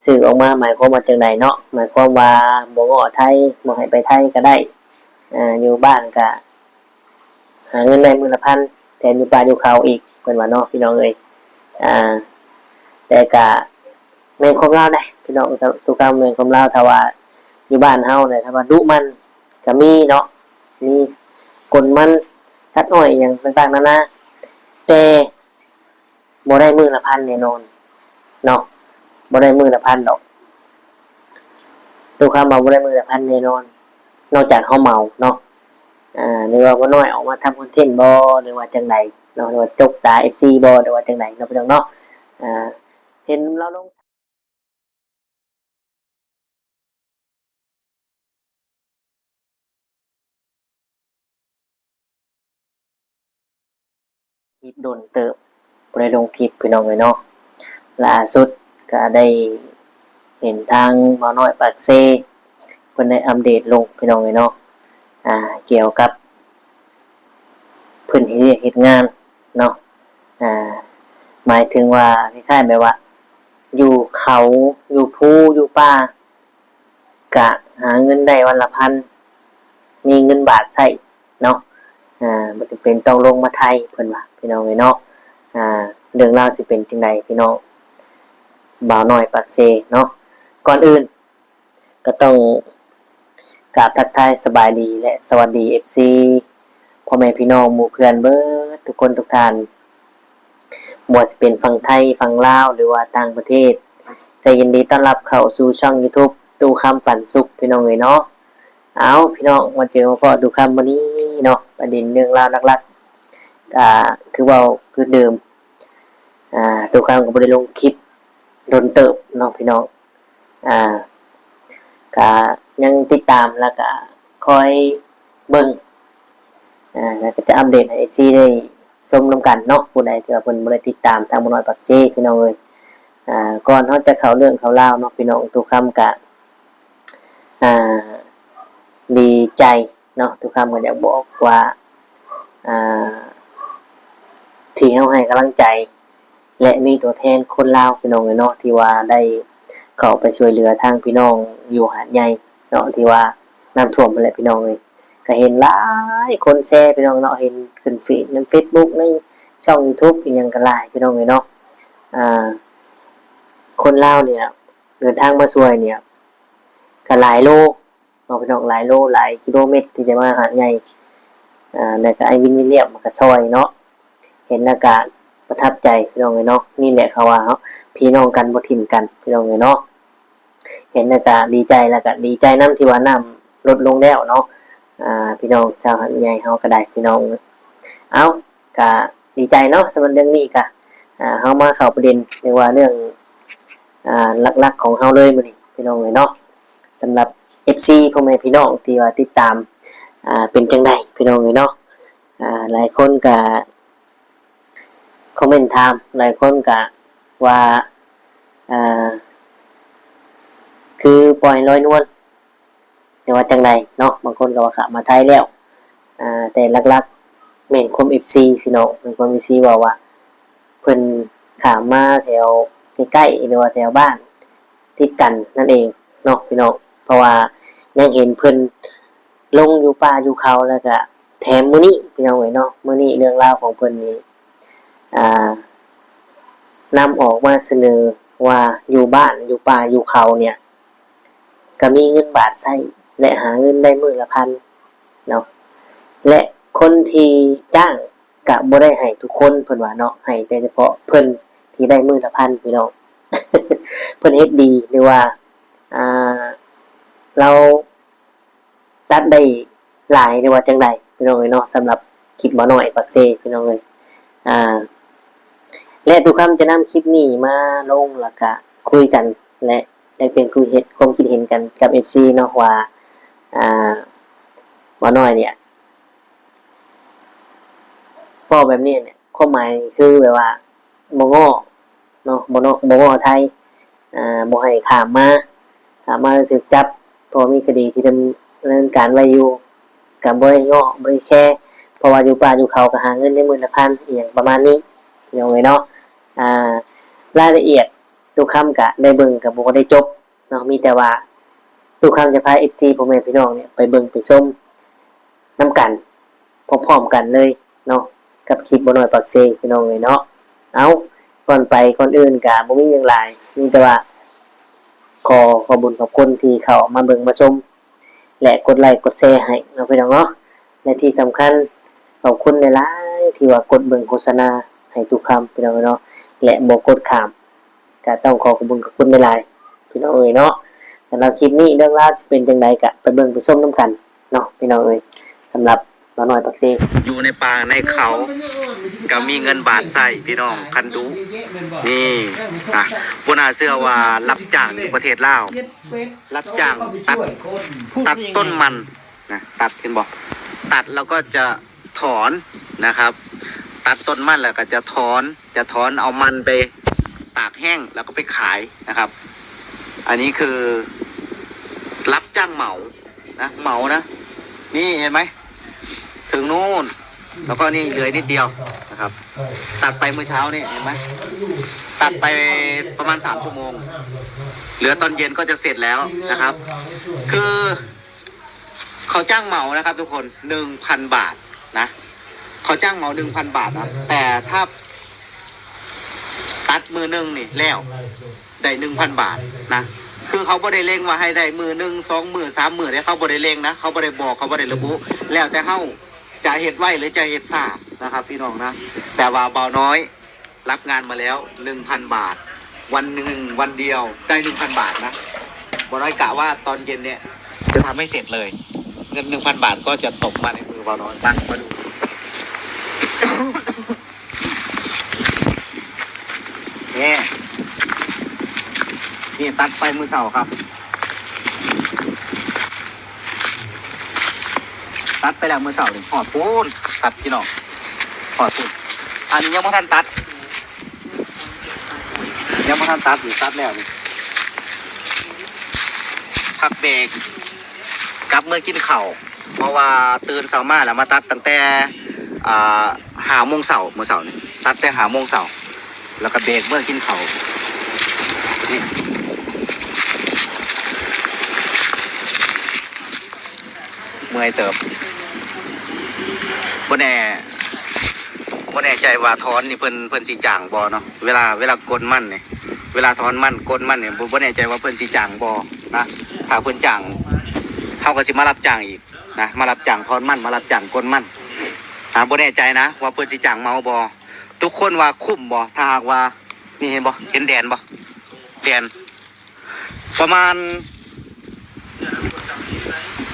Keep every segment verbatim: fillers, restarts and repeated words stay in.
ซื้อออกมาหมายความว่าจั่งใดเนาะ หมายความว่าบ่ง้อไทย บ่ให้ไปไทยก็ได้ อ่า อยู่บ้านก็หาเงินได้มื้อละพัน แถมอยู่ป่าอยู่เขาอีก เพิ่นว่าเนาะพี่น้องเอ้ย อ่า แต่ก็แม่นความลาวเด้พี่น้อง ตู้คำ แม่นความลาว ถ้าว่าอยู่บ้านเฮาเนี่ย ถ้าว่าดุมันก็มีเนาะ มีกลมัน ตัดอ้อยหยังต่างๆนานา แต่ บ่ได้มื้อละพันแน่นอนเนาะ บ่ได้มื้อละพันดอก ตู้คำว่าบ่ได้มื้อละพันแน่นอน นอกจากเฮาเมาเนาะ อ่า หรือว่าบ่น้อยออกมาทำคอนเทนต์บ่ หรือว่าจั่งใดเนาะ หรือว่าจกตาเอฟซีบ่ หรือว่าจั่งใดเนาะพี่น้องเนาะ อ่า เห็นลาวลง คลิปโดนเติบ บ่ได้ลงคลิปพี่น้องเอ้ยเนาะ ล่าสุดก็ได้เห็นทางบ่าวน้อยปากเซ เพิ่นได้อัปเดตลงพี่น้องเอ้ยเนาะ อ่า เกี่ยวกับ เพิ่นเฮ็ดเวียกเฮ็ดงานเนาะ อ่า หมายถึงว่าคล้ายๆแบบว่า อยู่เขา อยู่ภู อยู่ป่า กะหาเงินได้วันละพัน มีเงินบาทใช้เนาะ อ่า บ่จำเป็นต้องลงมาไทย เพิ่นว่า พี่น้องเอ้ยเนาะ อ่า เรื่องราวสิเป็นจั่งใดพี่น้อง บ่าวน้อยปากเซเนาะ ก่อนอื่น ก็ต้องกราบทักทายสบายดีและสวัสดีเอฟซี พ่อแม่พี่น้องหมู่เพื่อนเบิดทุกคนทุกท่าน บ่ว่าสิเป็นฝั่งไทย ฝั่งลาว หรือว่าต่างประเทศ ก็ยินดีต้อนรับเข้าสู่ช่องยูทูบ ตู้คำปันสุข พี่น้องเอ้ยเนาะ เอาพี่น้อง มาเจอมาพ้อตู้คำมื้อนี้เนาะ ประเด็นเรื่องราวหลักๆ ก็คือเว้าคือเดิม อ่า ตู้คำก็บ่ได้ลงคลิปโดนเติบเนาะพี่น้อง อ่า ก็ยังติดตามแล้วก็คอยเบิ่ง อ่า แล้วก็จะอัปเดตให้เอฟซีได้ชมนำกันเนาะ ผู้ใดที่ว่าเพิ่นบ่ได้ติดตามทางบ่าวน้อยปากเซ พี่น้องเอ้ย อ่า ก่อนเฮาจะเข้าเรื่องเข้าราวเนาะพี่น้อง ตู้คำก็ อ่า ดีใจเนาะ ตู้คำก็อยากบอกว่า อ่า ที่เฮาให้กำลังใจ และมีตัวแทนคนลาวพี่น้องเอ้ยเนาะ ที่ว่าได้เข้าไปช่วยเหลือทางพี่น้องอยู่หาดใหญ่เนาะ ที่ว่าน้ำท่วมนั่นแหละพี่น้องเอ้ย ก็เห็นหลายคนแชร์พี่น้องเนาะ เห็นขึ้นฟีดในเฟซบุ๊ก ในช่องยูทูบอีหยังก็หลายพี่น้องเอ้ยเนาะ อ่า คนลาวเนี่ย เดินทางมาช่วยเนี่ย ก็หลายโลเนาะพี่น้อง หลายโล หลายกิโลเมตรที่จะมาหาดใหญ่ อ่า แล้วก็อ้ายวินวิลเลียมก็ช่วยเนาะ เห็นแล้วก็ประทับใจพี่น้องเอ้ยเนาะ นี่แหละเขาว่าเนาะ พี่น้องกันบ่ถิ่มกันพี่น้องเอ้ยเนาะ เห็นแล้วก็ดีใจ แล้วก็ดีใจนำที่ว่าน้ำลดลงแล้วเนาะ อ่า พี่น้องชาวหาดใหญ่เฮาก็ได้พี่น้อง เอ้า ก็ดีใจเนาะ สำหรับเรื่องนี้ก็ อ่า เฮามาเข้าประเด็น เรียกว่าเรื่อง อ่า หลักๆของเฮาเลยมื้อนี้พี่น้องเอ้ยเนาะ สำหรับเอฟซี พ่อแม่พี่น้องที่ว่าติดตาม อ่า เป็นจั่งใดพี่น้องเอ้ยเนาะ อ่า หลายคนก็คอมเมนต์ถาม หลายคนก็ว่า อ่า คือปล่อยลอยนวล หรือว่าจั่งใดเนาะ บางคนก็ว่าข้ามมาไทยแล้ว อ่า แต่หลักๆแม่นความเอฟซีพี่น้อง แม่นความเอฟซีเว้าว่า เพิ่นข้ามมาแถวใกล้ๆ หรือว่าแถวบ้านติดกันนั่นเองเนาะพี่น้อง เพราะว่ายังเห็นเพิ่นลงอยู่ป่าอยู่เขา แล้วก็แถมมื้อนี้พี่น้องเอ้ยเนาะ มื้อนี้เรื่องราวของเพิ่นนี่ อ่า นำออกมาเสนอว่าอยู่บ้านอยู่ป่าอยู่เขาเนี่ย ก็มีเงินบาทใช้ และหาเงินได้มื้อละพันเนาะ และคนที่จ้างก็บ่ได้ให้ทุกคน เพิ่นว่าเนาะ ให้แต่เฉพาะเพิ่นที่ได้มื้อละพันพี่น้อง เพิ่นเฮ็ดดี หรือว่า อ่า ลาวตัดได้หลาย หรือว่าจั่งใดพี่น้องเอ้ยเนาะ สำหรับคลิปบ่าวน้อยปากเซพี่น้องเอ้ย อ่า และตู้คำจะนำคลิปนี้มาลง แล้วก็คุยกัน และแลกเปลี่ยนความคิดเห็น ความคิดเห็นกันกับเอฟซีเนาะ ว่า อ่า บ่าวน้อยเนี่ย เว้าแบบนี้เนี่ย ความหมายคือแบบว่าบ่ง้อเนาะ บ่ง้อ บ่ง้อไทย อ่า บ่ให้ข้ามมา ข้ามมาถูกจับ เพราะว่ามีคดีที่ดำเนินการไว้อยู่ ก็บ่ได้ง้อ บ่ได้แคร์ เพราะว่าอยู่ป่าอยู่เขาก็หาเงินได้มื้อละพัน อีหยังประมาณนี้ พี่น้องเอ้ยเนาะ อ่า รายละเอียด ตู้คำกะได้เบิ่งกะบ่ได้จบเนาะ มีแต่ว่าตู้คำจะพาเอฟซีพ่อแม่พี่น้องเนี่ยไปเบิ่งไปชมนำกัน พร้อมๆกันเลยเนาะ กับคลิปบ่น้อยปากเซพี่น้องเอ้ยเนาะ เอา ก่อนไปก่อนอื่นกะบ่มีหยังหลาย มีแต่ว่า ขอขอบบุญขอบคุณที่เข้ามาเบิ่งมาชม และกดไลค์กดแชร์ให้เนาะพี่น้องเนาะ และที่สำคัญขอบคุณหลายๆที่ว่ากดเบิ่งโฆษณาให้ตู้คำพี่น้องเนาะ และบ่กดข้าม กะต้องขอขอบบุญขอบคุณหลายๆพี่น้องเอ้ยเนาะ สำหรับคลิปนี้เรื่องราวจะเป็นจั่งใดกะไปเบิ่งไปชมนำกันเนาะพี่น้องเอ้ย สำหรับบ่าวน้อยปากเซ อยู่ในป่าในเขา ก็มีเงินบาทใช้พี่น้อง คันดุ นี่นะ บ่น่าเชื่อว่ารับจ้างอยู่ประเทศลาว รับจ้างตัด ตัดต้นมันนะ ตัด เห็นบ่ ตัดแล้วก็จะถอนนะครับ ตัดต้นมันแล้วก็จะถอน จะถอนเอามันไปตากแห้งแล้วก็ไปขายนะครับ อันนี้คือรับจ้างเหมานะ เหมานะ นี่เห็นไหม ถึงนู่น แล้วก็นี่เหลือนิดเดียวนะครับ ตัดไปเมื่อเช้านี่เห็นไหม ตัดไปประมาณสามชั่วโมง เหลือตอนเย็นก็จะเสร็จแล้วนะครับ คือเขาจ้างเหมานะครับทุกคน หนึ่งพันบาทนะ เขาจ้างเหมาหนึ่งพันบาทนะ แต่ถ้าตัดมือหนึ่งนี่แล้วได้หนึ่งพันบาทนะ คือเขาบ่ได้เร่งว่าให้ได้มือหนึ่ง สองมือ สามมือเนี่ย เขาบ่ได้เร่งนะ เขาบ่ได้บอก เขาบ่ได้ระบุ แล้วแต่เฮาจะเฮ็ดไวหรือจะเฮ็ดช้านะครับพี่น้องนะ แต่ว่าบ่าวน้อยรับงานมาแล้วหนึ่งพันบาท วันหนึ่งวันเดียวได้หนึ่งพันบาทนะ บ่าวน้อยกะว่าตอนเย็นเนี่ยจะทำให้เสร็จเลย เงินหนึ่งพันบาทก็จะตกมาในมือบ่าวน้อย มา มาดู นี่ นี่ตัดไปมื้อเช้าครับ ตัดไปแล้วมื้อเช้านี่ ฮอดพู้นครับพี่น้อง ฮอดพู้น อันนี้ยังบ่ทันตัด ยังบ่ทันตัดนี่ ตัดแล้วนี่ พักเบรก กลับเมือกินข้าว เพราะว่าตื่นเช้ามาแล้วมาตัดตั้งแต่ อ่า ห้าโมงเช้า มื้อเช้านี่ ตัดแต่ห้าโมงเช้า แล้วก็เบรกเมือกินข้าว นี่ เมื่อยเติบ บ่แน่ บ่แน่ใจว่าถอนนี่เพิ่น เพิ่นสิจ้างบ่เนาะ เวลา เวลาโกนมันนี่ เวลาถอนมัน โกนมันนี่ บ่ บ่แน่ใจว่าเพิ่นสิจ้างบ่นะ ถ้าเพิ่นจ้าง เฮาก็สิมารับจ้างอีกนะ มารับจ้างถอนมัน มารับจ้างโกนมัน อ่า บ่แน่ใจนะ ว่าเพิ่นสิจ้างเหมาบ่ ทุกคนว่าคุ้มบ่ ถ้าหากว่า นี่เห็นบ่ เห็นแดนบ่ แดน ประมาณ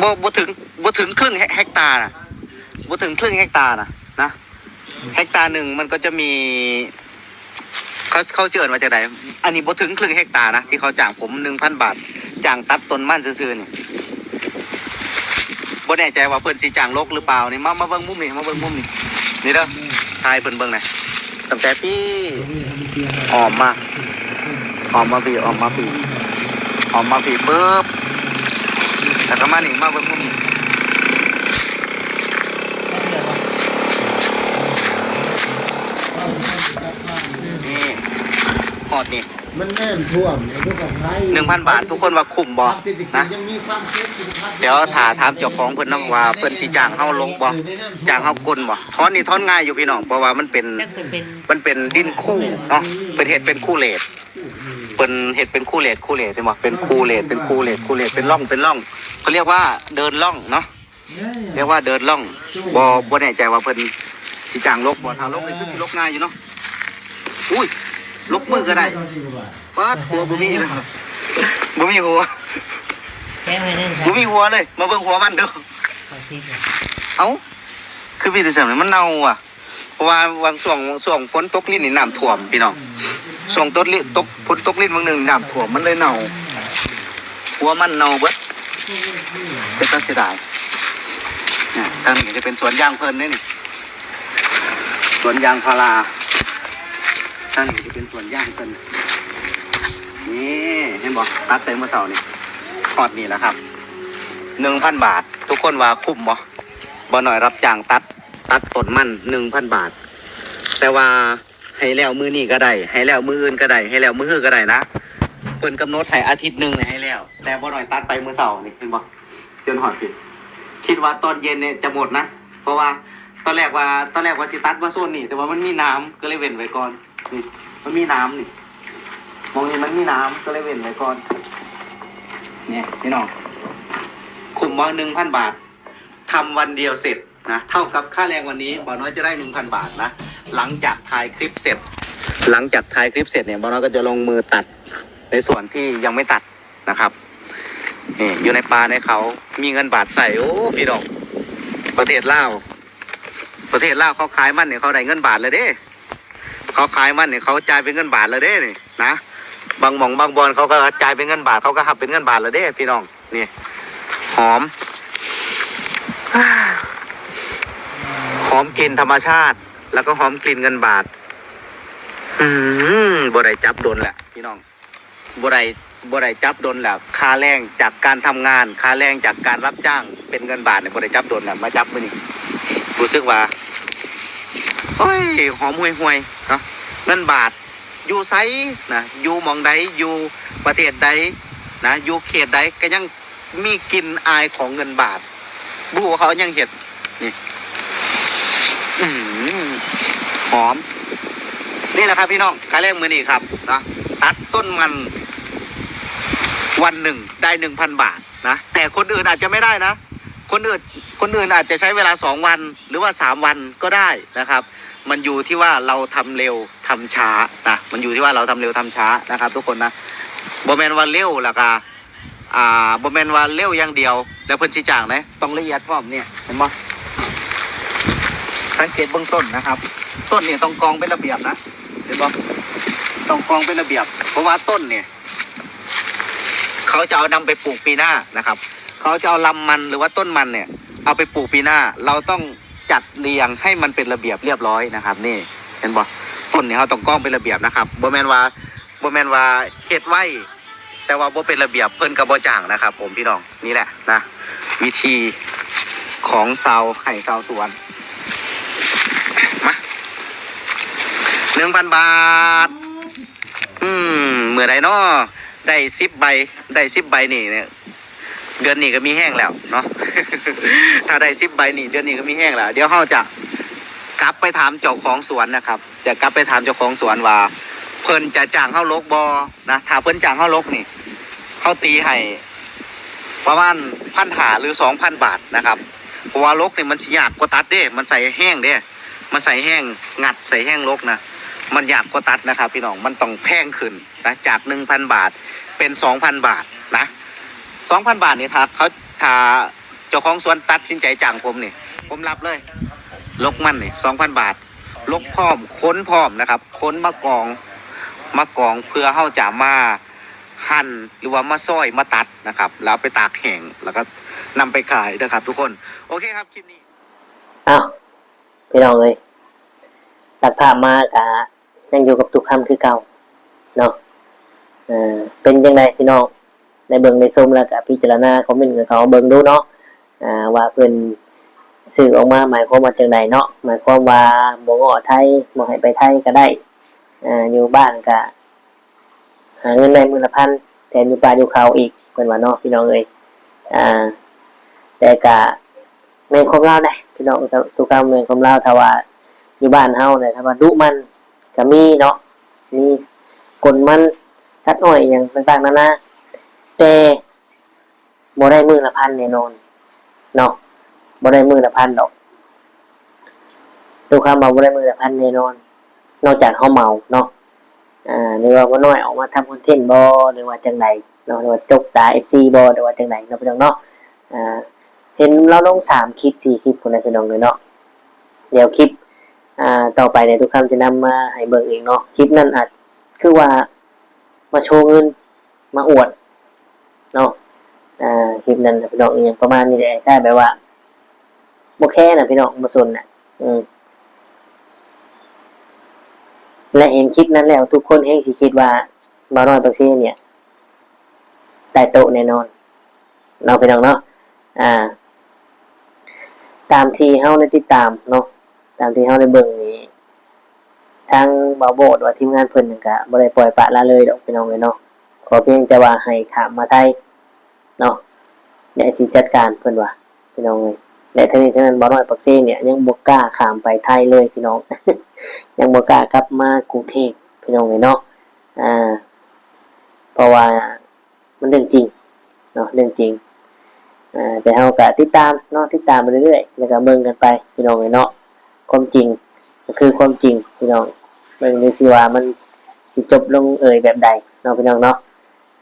บ่ บ่ถึง บ่ถึงครึ่งเฮกตาร์นะ บ่ถึงครึ่งเฮกตาร์นะ นะ เฮกตาร์หนึ่งมันก็จะมี เขา เขาจะเอิ้นว่าจั่งใด อันนี้บ่ถึงครึ่งเฮกตาร์นะ ที่เขาจ้างผมหนึ่งพันบาท จ้างตัดต้นมันซื่อๆนี่ บ่แน่ใจว่าเพิ่นสิจ้างลกหรือเปล่านี่ มา มาเบิ่งมุมนี่ มาเบิ่งมุมนี่ นี่เด้อ ถ่ายเพิ่นเบิ่งหน่อย ตั้งแต่ปี อ้อมมา อ้อมมาพี้ อ้อมมาพี้ อ้อมมาพี้ปุ๊บ แล้วก็มานี่ มาเบิ่งมุมนี่ นี่ ฮอดนี่ มันน้ำท่วมเนี่ยพวกกับไทย หนึ่งพันบาท ทุกคนว่าคุ้มบ่ ความเศรษฐกิจ นะ ยังมีความเสี่ยงสุขภาพ เดี๋ยวถ้าถามเจ้าของเพิ่นเนาะว่าเพิ่นสิจ้างเฮาลกบ่ จ้างเฮาโกนบ่ ถอนนี่ถอนง่ายอยู่พี่น้อง เพราะว่ามันเป็น จักเพิ่นเป็น มันเป็นดินคูเนาะ เพิ่นเฮ็ดเป็นคูเลต เพิ่นเฮ็ดเป็นคูเลต คูเลต เห็นบ่ เป็นคูเลต เป็นคูเลต คูเลต เป็นร่อง เป็นร่อง เขาเรียกว่าเดินร่องเนาะ เรียกว่าเดินร่อง บ่ บ่แน่ใจว่าเพิ่นสิจ้างลกบ่ ถ้าลกนี่คือสิลกง่ายอยู่เนาะ อุ้ย ลกมือก็ได้ ป๊าด หัวบ่มีเลย บ่มีหัว แกงไว้หนึ่ง บ่มีหัวเลย มาเบิ่งหัวมันดู ขอชิมหน่อย เอ้า คือมีแต่ซั่น มันเน่าอ่ะ เพราะว่าหว่างช่วง ช่วงฝนตกรินนี่น้ำท่วมพี่น้อง ช่วงตกริน ตก ฝนตกรินมื้อหนึ่งน้ำท่วมมันเลยเน่า หัวมันเน่าเบิด เป็นตาเสียดาย เนี่ย ทางนี้จะเป็นสวนยางเพิ่นเด้นี่ สวนยางพารา ทางนี้จะเป็นสวนยางเพิ่น นี่ เห็นบ่ ตัดไปเมื่อเช้านี่ ฮอดนี่แหละครับ หนึ่งพันบาท ทุกคนว่าคุ้มบ่ บ่าวน้อยรับจ้างตัด ตัดต้นมัน หนึ่งพันบาท แต่ว่า ให้แล้วมื้อนี้ก็ได้ ให้แล้วมื้ออื่นก็ได้ ให้แล้วมื้อฮือก็ได้นะ เพิ่นกำหนดให้อาทิตย์หนึ่งให้แล้ว แต่บ่น้อยตัดไปมื้อเช้านี่ เห็นบ่ จนฮอดสิ คิดว่าตอนเย็นเนี่ยจะหมดนะ เพราะว่าตอนแรกว่า ตอนแรกว่าสิตัดมาโซนนี่ แต่ว่ามันมีน้ำก็เลยเว้นไว้ก่อน นี่ มันมีน้ำนี่ หม่องนี้มันมีน้ำก็เลยเว้นไว้ก่อน เนี่ยพี่น้อง คุ้มบ่ หนึ่งพันบาท ทำวันเดียวเสร็จนะ เท่ากับค่าแรงวันนี้ บ่าวน้อยจะได้ หนึ่งพันบาทนะ หลังจากถ่ายคลิปเสร็จ หลังจากถ่ายคลิปเสร็จเนี่ย บ่าวน้อยก็จะลงมือตัดในส่วนที่ยังไม่ตัดนะครับ นี่ อยู่ในป่าในเขา มีเงินบาทใส่ โอ้ พี่น้อง ประเทศลาว ประเทศลาวเขาขายมันเนี่ย เขาได้เงินบาทเลยเด้ เขาขายมันเนี่ย เขาจ่ายเป็นเงินบาทเลยเด้นี่นะ บางหม่องบางบ่อนเขาก็จ่ายเป็นเงินบาท เขาก็หับเป็นเงินบาทเลยเด้ พี่น้อง นี่ หอม หอมกลิ่นธรรมชาติ แล้วก็หอมกลิ่นเงินบาท อืม บ่ได้จับโดนแหละ พี่น้อง บ่ได้ บ่ได้จับโดนแหละ ค่าแรงจากการทำงาน ค่าแรงจากการรับจ้าง เป็นเงินบาทเนี่ย บ่ได้จับโดนแหละ มาจับมื้อนี้ รู้สึกว่า โอ้ย หอมห่วยๆ เนาะ เงินบาท อยู่ไสนะ อยู่หม่องใด อยู่ประเทศใดนะ อยู่เขตใด ก็ยังมีกลิ่นอายของเงินบาท บ่ฮู้ว่าเขายังเฮ็ด นี่ อืม หอม นี่แหละครับพี่น้อง ค่าแรงมื้อนี้ครับ นะ ตัดต้นมัน วันหนึ่งได้ หนึ่งพันบาทนะ แต่คนอื่นอาจจะไม่ได้นะ คนอื่น คนอื่นอาจจะใช้เวลาสองวัน หรือว่าสามวันก็ได้นะครับ มันอยู่ที่ว่าเราทำเร็วทำช้านะ มันอยู่ที่ว่าเราทำเร็วทำช้านะครับ ทุกคนนะ บ่แม่นว่าเร็วแล้วก็ อ่า บ่แม่นว่าเร็วอย่างเดียว แล้วเพิ่นสิจ้างนะ ต้องละเอียดพร้อมเนี่ย เห็นบ่ สังเกตเบิ่งต้นนะครับ ต้นเนี่ยต้องกองเป็นระเบียบนะ เห็นบ่ ต้องกองเป็นระเบียบ เพราะว่าต้นเนี่ย เขาจะเอานำไปปลูกปีหน้านะครับ เขาจะเอาลำมันหรือว่าต้นมันเนี่ย เอาไปปลูกปีหน้า เราต้องจัดเรียงให้มันเป็นระเบียบเรียบร้อยนะครับ นี่ เห็นบ่ ต้นเนี่ยเขาต้องกองเป็นระเบียบนะครับ บ่แม่นว่า บ่แม่นว่าเฮ็ดไว้ แต่ว่าบ่เป็นระเบียบ เพิ่นก็บ่จ้างนะครับ ผมพี่น้อง นี่แหละนะ วิธีของชาวไร่ชาวสวน มา หนึ่งพันบาท อืม มื้อใดน้อ ได้สิบใบ ได้สิบใบนี่เนี่ย เดือนนี้ก็มีแฮงแล้วเนาะ ถ้าได้สิบใบนี่ เดือนนี้ก็มีแฮงแล้ว เดี๋ยวเราจะกลับไปถามเจ้าของสวนนะครับ จะกลับไปถามเจ้าของสวนว่า เพิ่นจะจ้างเราหลกบ่นะ ถ้าเพิ่นจ้างเราหลกนี่ เราตีให้ประมาณพันห้าหรือสองพันบาทนะครับ เพราะว่าหลกนี่มันสิยากกว่าตัดเด้ มันใส่แฮงเด้ มันใส่แฮงงัด ใส่แฮงหลกนะ มันยากกว่าตัดนะครับ พี่น้อง มันต้องแพงขึ้นนะ จากหนึ่งพันบาท เป็นสองพันบาทนะ สองพันบาทนี่ ถ้าเขา ถ้าเจ้าของสวนตัดสินใจจ้างผมนี่ ผมรับเลย หลกมันนี่ สองพันบาท หลกพร้อม คนพร้อมนะครับ คนมากอง มากองเพื่อเราจะมาหั่นหรือว่ามาซอย มาตัดนะครับ แล้วเอาไปตากแห้ง แล้วก็นำไปขายนะครับ ทุกคน โอเคครับ คลิปนี้ อ้าว พี่น้องเอ้ย ตัดภาพมากะยังอยู่กับตุกคำคือเก่าเนาะ เอ่อ เป็นจั่งใดพี่น้อง ได้เบิ่งได้ชมแล้วกะพิจารณาคอมเมนต์กันเข้ามาเบิ่งดูเนาะ อ่า ว่าเพิ่นสื่อออกมาหมายความว่าจั่งใดเนาะ หมายความว่าบ่ง้อไท บ่ให้ไปไทก็ได้ อ่า อยู่บ้านกะ หาเงินได้มื้อละพัน แทนอยู่ป่าอยู่เขาอีก เพิ่นว่าเนาะพี่น้องเอ้ย อ่า แต่กะแม่นความลาวเด้พี่น้อง ตุกคำแม่นความลาว ถ้าว่าอยู่บ้านเฮาเนี่ย ถ้าว่าดุมันกะมีเนาะ มีกลมัน ตัดอ้อยอิหยังต่างๆนานา แต่บ่ได้มื้อละพันแน่นอนเนาะ บ่ได้มื้อละพันดอก ตุกคำว่าบ่ได้มื้อละพันแน่นอน นอกจากเฮาเมาเนาะ อ่า หรือว่าบ่น้อยออกมาทำคอนเทนต์บ่ หรือว่าจั่งใดเนาะ หรือว่าจกตาเอฟซีบ่ หรือว่าจั่งใดเนาะพี่น้องเนาะ อ่า เห็นลาวลงสามคลิปสี่คลิปพุ้นนะพี่น้องเอ้ยเนาะ เดี๋ยวคลิป อ่า ต่อไปเนี่ยตุกคำจะนำมาให้เบิ่งอีกเนาะ คลิปนั้นอาจ คือว่ามาโชว์เงิน มาอวดเนาะ อ่า คลิปนั้นนะพี่น้อง อีหยังประมาณนี้แหละ คล้ายแบบว่าบ่แคร์นะพี่น้อง บ่สนน่ะ อืม และเห็นคลิปนั้นแล้วทุกคนแฮ่งสิคิดว่าบ่าวน้อยปากเซเนี่ยตายโต๊ะแน่นอนเนาะพี่น้องเนาะ อ่า ตามที่เฮาได้ติดตามเนาะ ตามที่เฮาได้เบิ่งนี่ ทางบ่าวโบหรือว่าทีมงานเพิ่นนั่นก็บ่ได้ปล่อยปละละเลยดอกพี่น้องเอ้ยเนาะ ขอเพียงแต่ว่าให้ข้ามมาไทยเนาะ และสิจัดการเพิ่นว่าพี่น้องเอ้ย และทั้งนี้ทั้งนั้นบ่าวน้อยปากเซเนี่ยยังบ่กล้าข้ามไปไทยเลยพี่น้อง ยังบ่กล้ากลับมากรุงเทพฯพี่น้องเอ้ยเนาะ อ่า เพราะว่ามันเรื่องจริงเนาะ เรื่องจริง อ่า แต่เฮาก็ติดตามเนาะ ติดตามไปเรื่อยๆ แล้วก็เบิ่งกันไปพี่น้องเอ้ยเนาะ ความจริงก็คือความจริงพี่น้อง เบิ่งดูสิว่ามันสิจบลงเอยแบบใดเนาะพี่น้องเนาะ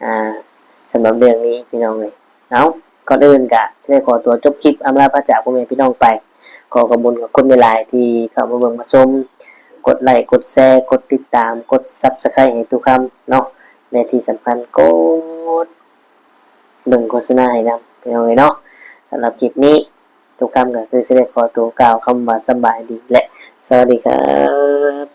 อ่า สำหรับเรื่องนี้พี่น้องเอ้ย เอา ก่อนอื่นก็สิได้ขอตัวจบคลิปอำลาพระจากพ่อแม่พี่น้องไป ขอขอบคุณขอบคุณหลายๆที่เข้ามาเบิ่งมาชม กดไลค์ กดแชร์ กดติดตาม กด Subscribe ให้ตู้คำเนาะ และที่สำคัญกดเบิ่งโฆษณาให้นำพี่น้องเอ้ยเนาะ สำหรับคลิปนี้ ตู้คำก็คือสิได้ขอตัวกล่าวคำว่าสบายดีและสวัสดีครับ